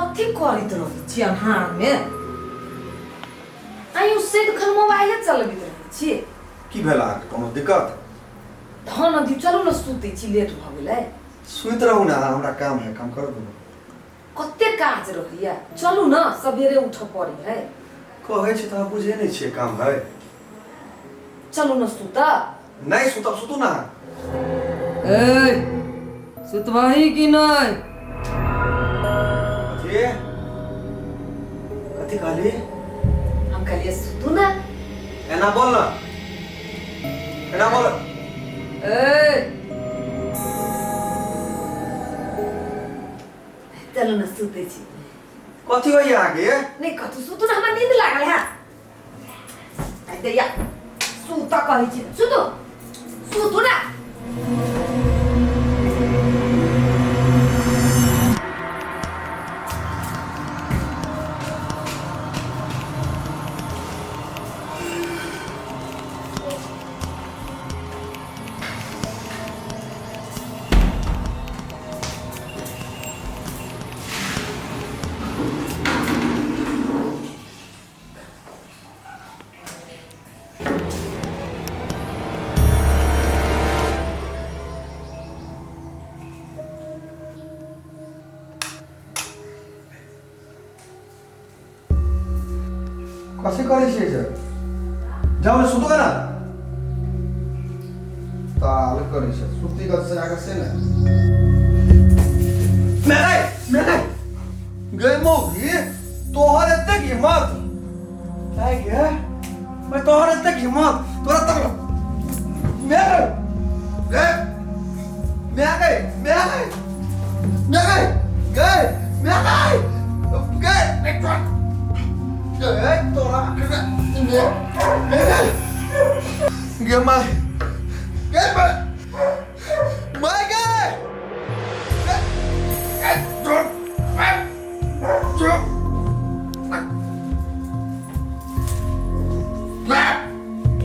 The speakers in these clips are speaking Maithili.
कथी करैत रहै छी अन्हारमे? आइयो सदिखन मोबाइले चलबैत रहै छी। की भेल अहाँके, कोनो दिक्कत? धन अथी, चलू ने, सुतै छी, लेट भऽ गेलै। सुति रहू ने अहाँ, हमरा काम है, काम करू ने। कते काज रहैया, चलू ने, सवेरे उठऽ पड़ै है। कहै छी तऽ अहाँ बुझै नहि छियै, काम है। चलू ने सुतऽ। नहि सुतब, सुतू ने अहाँ। ए, सुतबही कि नहि? कथी कथी कहली? हम कहलियै सुतू ने। एना बोल ना, एना बोल। ए, चलू ने, सुतै छी। कथी होइए अहाँके? नहि कथू, सुतू ने, हमरा नींद लागल है। आइ दैया, सुत कहै छी, सुतू, सुतू ने। कथी करै छियै से? जाउ ने, सुतू ने। ताल करै छै, सुती कऽ से आगे से ने। मैं गए, मैं गए गए मौगी, तोहर एतेक हिम्मत काय गे? मैं तोहर एतेक हिम्मत तोरा तक मैं गए गए मैं गए मैं गए मैं गए गए मैं गए गए गए तोरा मैं मैं गए गे my गे my my गए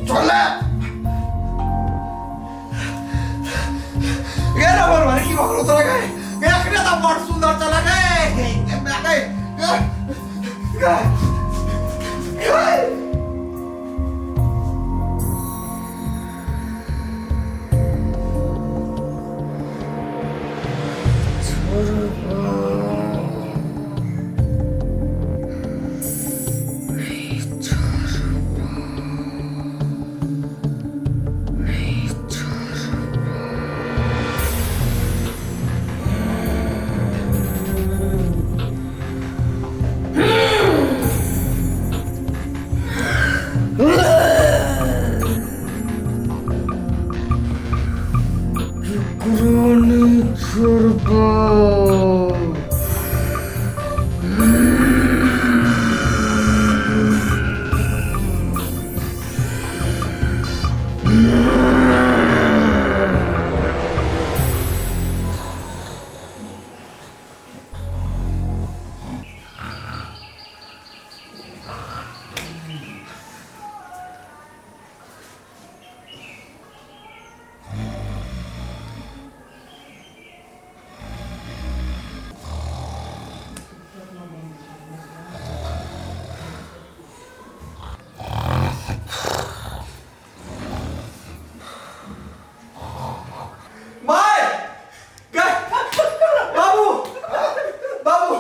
चले गे रबर वाली की बकरो चला गए गे अखने तो बड़ सुंदर चला गए मैं गए गए गए गए। My बाबू, बाबू,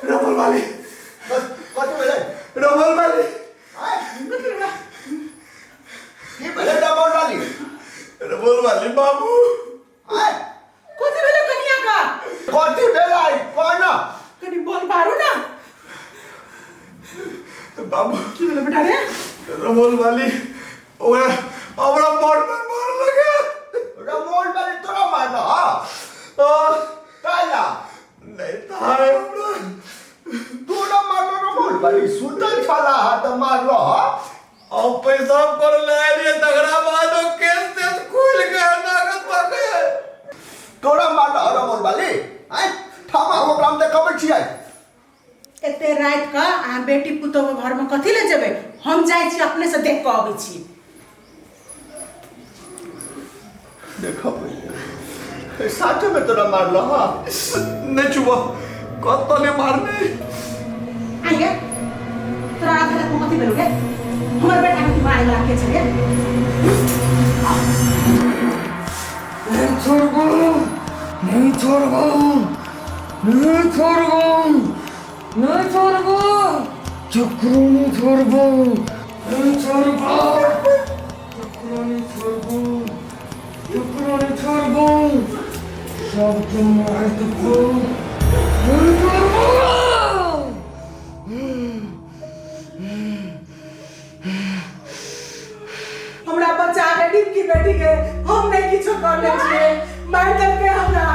रमल वाली। कथी भेलै? रमल वाली। की भेलै रमल वाली? रमल वाली बाबू। आय। कथी भेलै कनिया का? कथी भेलै कह न। कनी बोल पारू ना। बाबू। की भेलै बेटा रे? रमल वाली ओकरा हमरा बड़ पर मार लगे। रमोल वाली तोरा मारल? हाँ। काला नहीं था हमरा। तू न मारलो रमोल वाली? सुतल छला हा तऽ मारलो हा? अब पैसा पर ले लिए तगड़ा बाद ओ केस तेस खुल गया नागत पके। तोरा मारलो हा रमोल वाली? आय ठामा, हम ओकरा हम देखबै छियै। एते राति कऽ अहाँ बेटी पुतोहके घरमे कथी लए जेबै? हम जाइ छी, अपने से देख कऽ अबै छी। देखबै, साथे में तोरा मारलो हा? नहीं छुआ, कत ने मारने आइ गे तोरा आधा रात में कथी भेलौ गे हमर बेटा के मारे वाला के छै गे नहीं छोड़बो नहीं छोड़बो नहीं छोड़बो नहीं छोड़बो चक्रो नहीं छोड़बो नहीं छोड़बो चक्रो नहीं छोड़बो चक्रो नहीं छोड़बो सबके मार देबो नहीं छोड़बो। हमरा बच्चा के डिपकी बेटी के हम नहीं किछो करने छियै मार देलकै हमरा।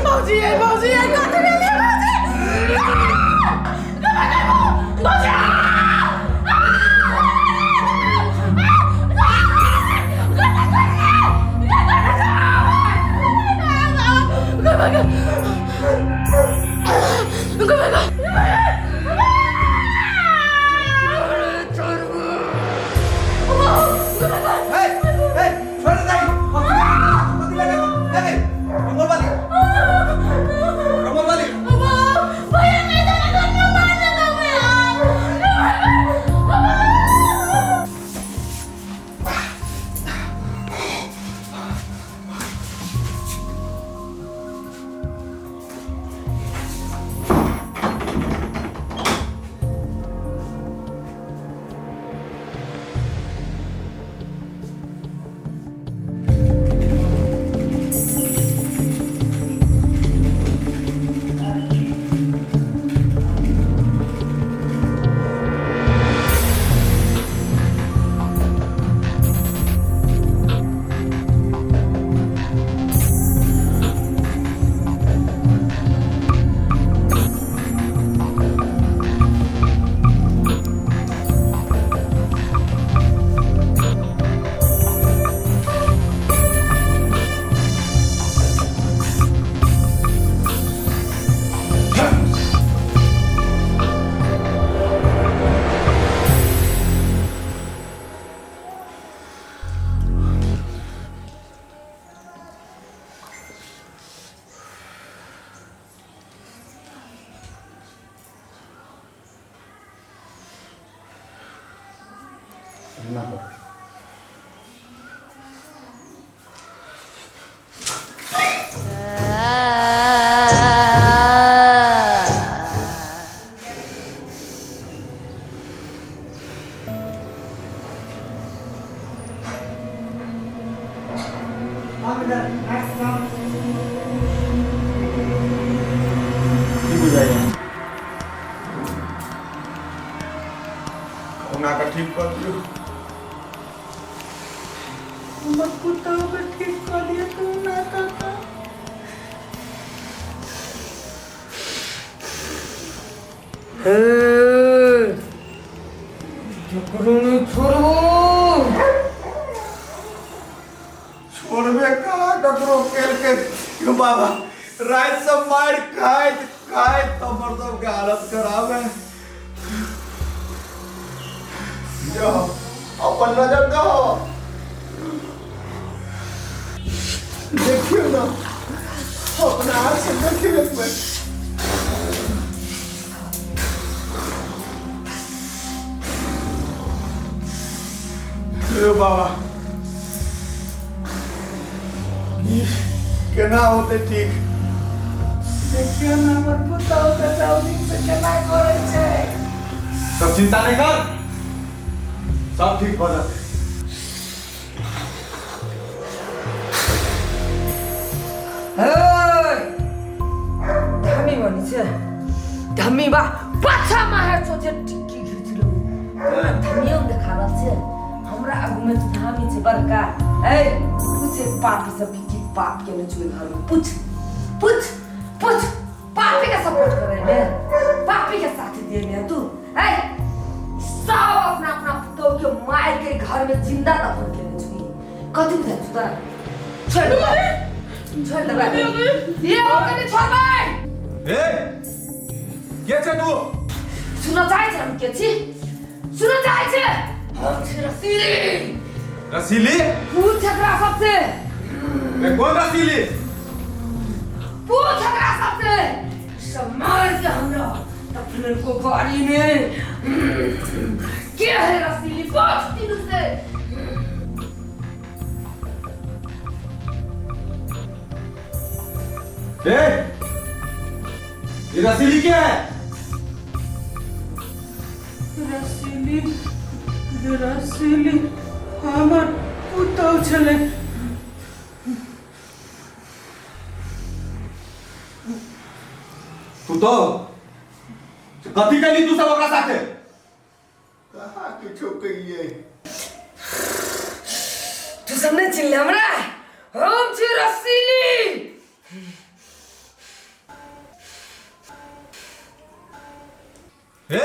भौजी भौजी कथी भेलै भौजी भौजी ठीक कर दियो हमर पुतहु के ठीक कर दियो तू ना काका। हे चक्रो नहीं छोड़बो छोड़बे का ककरो केल के यो बाबा रात सब मार खाइत खाइत हमर सब के हालत खराब है। जो अपन नजर दो देखियो ना अपना हाथ से देखियो एक मिनट। बाबा केना होते ठीक देखियो ना हमर पुतहु के सब दिन से केना करै छै। सब चिंता नहीं कर सब ठीक हो जाते। धामी बनी छे धामी बा पाछा माहे सोचे टिक्की घिचलो धामियो देखा रहल छे हमरा आगू में धामी छे बड़का। ए पूछे पापी सब की पाप के न छुए घर में पूछ पूछ पूछ पापी का सपोर्ट करे ने पापी के साथ दिए ने तू। ए सब अपना अपना पुतोह के मार के घर में जिंदा दफन के छुई कथी बुझा छु तोरा छोड़ दे छोड़ दे ये हो कने छोड़ बे। ए के छे तू सुनऽ चाहै छै हम के छी? सुनऽ चाहै छै? हम छी रसीली। रसीली? पूछ एकरा सबसे। रे कोन रसीली? पूछ एकरा सबसे। सब मार के हमरा तखन को गाड़ी में के है रसीली? पूछ तीनू से। ए, ये रसीली क्या है? रसीली, रसीली हमर पुतहु छलै। तू तो कथी कैली तू सब ओकरा साथे? कहाँ किछो कहिए। तू सब नहि चिन्हले हमरा? हम छी रसीली। ए,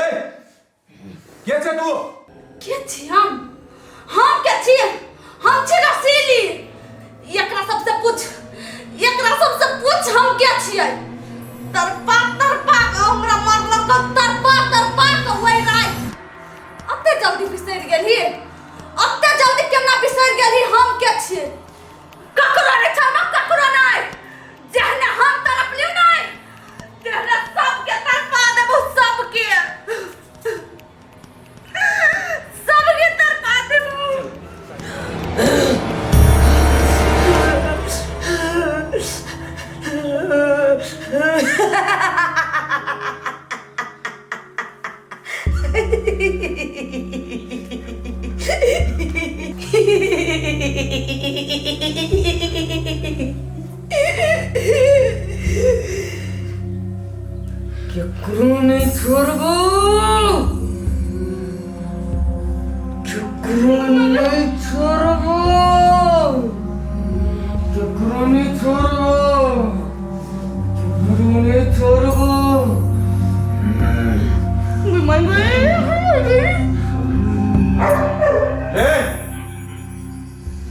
के छे तू? के छी हम? हम के छी? हम छी रसीली। एकरा सबसे पूछ, एकरा सबसे पूछ हम के छियै। तड़पा तड़पा के हमरा मारलक, तड़पा तड़पा के ओहि राति। अते जल्दी बिसरि गेलही? अते जल्दी केना बिसरि गेलही हम के छियै? ककरो नहि छोड़ब, ककरो नहि। जेहने हम तड़पलियौ नहि तेहने सबके तड़पा देबौ, सबके, सबके तड़पा देबौ। केकरो नहि छोड़बो, केकरो नहि छोड़बो, केकरो नहि छोड़बो, केकरो नहि छोड़बो। ए,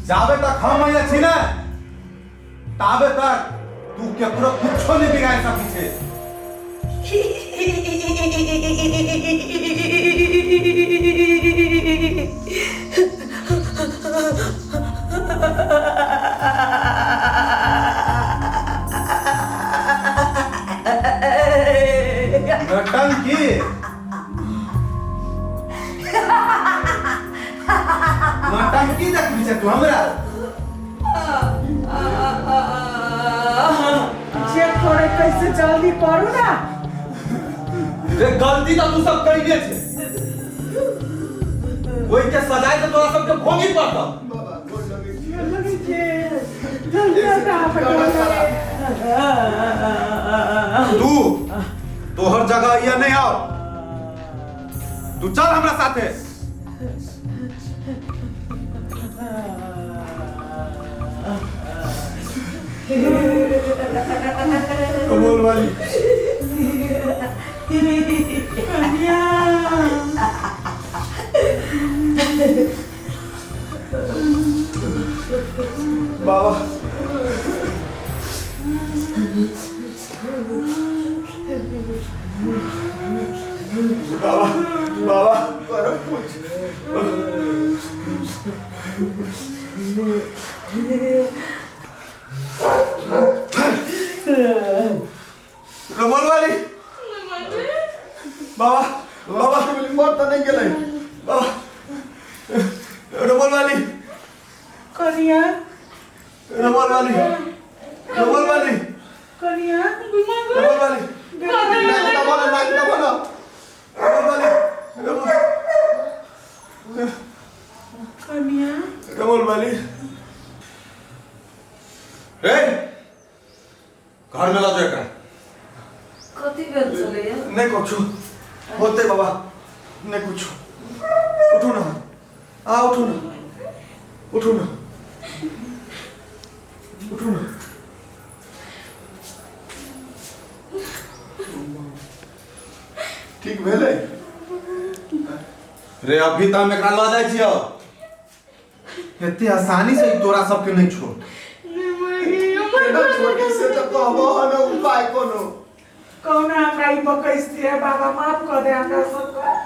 जाबे तक हम मैया छी ने ताबे तक तू केकरो कुछो नहीं बिगाड़ सकी छे। नौटंकी, नौटंकी देखबी छे तू हमरा? जे करे कैसे जल्दी करू ना। रे गलती तो तू सब कइले छे, ओइ के सजाय तो तोरा सबके भोगी पड़तौ। बाबा गोर लगै छी। लगै छै जल्दी आता। तू तोहर जगह ये नहीं आओ, तू चल हमरा साथे। कमल वाली कन्या, बाबा, बाबा, बाबा करो कुछ। कमल वाली बाबा, बाबा मर तऽ नहि गेलै? बाबा, रमल वाली। कन्या। रमल वाली, रमल वाली। कन्या। रमल वाली। नाक दबा न, नाक दबा न। रमल वाली, रमल। कन्या। रमल वाली, रे घर में ला जो एकरा। कथी भेल छलैया? नहीं कुछ होते बाबा, नहीं कुछ। उठो ना, आ उठो ना, उठो ना, उठो ना। ठीक भेलै? रे अभी तऽ हम एकरा लऽ जाइ छियौ, एते आसानी से ई तोरा सबके नहीं छोड़। केना छोटी से तऽ कहबो न उपाय कोनो। कहुना हमरा ई बकैस दिए बाबा, माफ कऽ दे हमरा सबके।